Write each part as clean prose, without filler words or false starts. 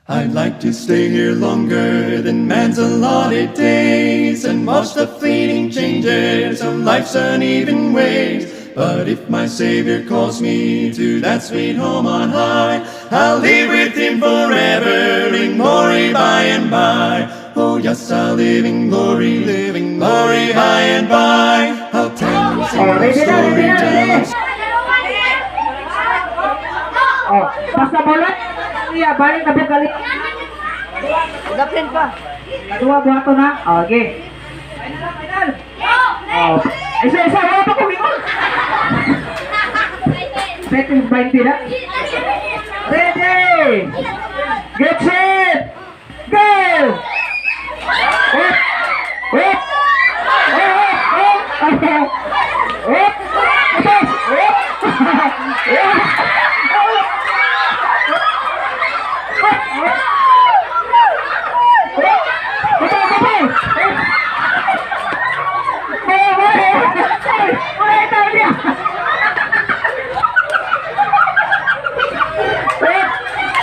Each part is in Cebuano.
I'd like to stay here longer than man's allotted days and watch the fleeting changes of life's uneven ways. But if my Savior calls me to that sweet home on high, I'll live with him forever in glory by and by. Oh yes, I'll live in glory by and by. I'll tell him Oh, the ready na, ready story, na, tell ready. him. Oh, basta bola. Iya, balik na bukali. Gapin pa. Dua buhato na. Oh, okay. Final, final. Oh, isa isa wala pa kong ingon. Set yung 20 na. Ready! Get set! Go! Up! Up! Up! Up! Up! Up! Up! Up! Up! Up! Ito, ito, ito! Oh, oh, oh, ito niya! Up! Up!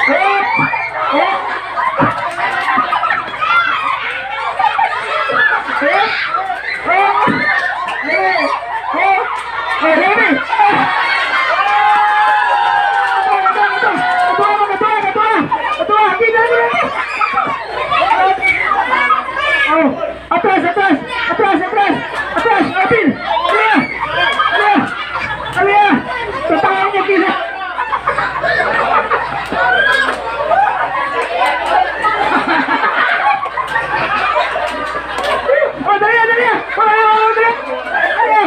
Up! Up! Up! Eh! Eh! Eh, ready? Ito, ito, ito! Ito, ito, ito, ito! Ito, ito! Oh, atras, atras, atras, atras, atras, apil! Aliya! Aliya! Aliya! Tatawan mo kila! Oh, dali, dali! Oh, dali, oh, dali! Aliya!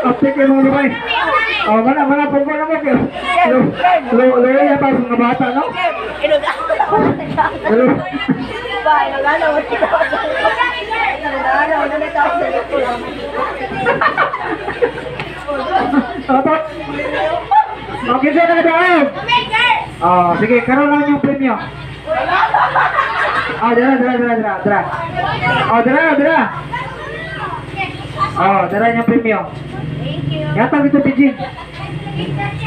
Apik yung mga lumay. Oh, mana, mana, pungko na mo. Lo, lo, lo, pa sa mga bata, no? Lo, Ba, inugano. Inugano, na tao sa likod. Toto. Okay, sir, nakadaog. Oh, sige, karon lang yung premyo. Oh, dara, dara, dara, dara, dara. Oh, dara, dara. Oh, dara yung premyo. Thank you. Yatag ito, PG.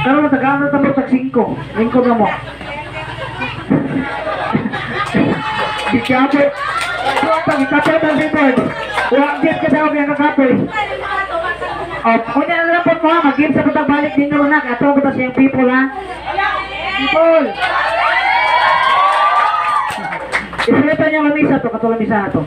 Karon na tagaan na tamo tag 5. Lingkod na mo. Gikapoy. Tuwa pa, gikapoy ang report. Wa gid ka daw kaya kakapoy. Oh, unya na lang po mo ha, mag-game sa pagbalik din naman na. Ato ko ta siyang people ha. People. Isulitan niyo lamisa to, katong lamisa to.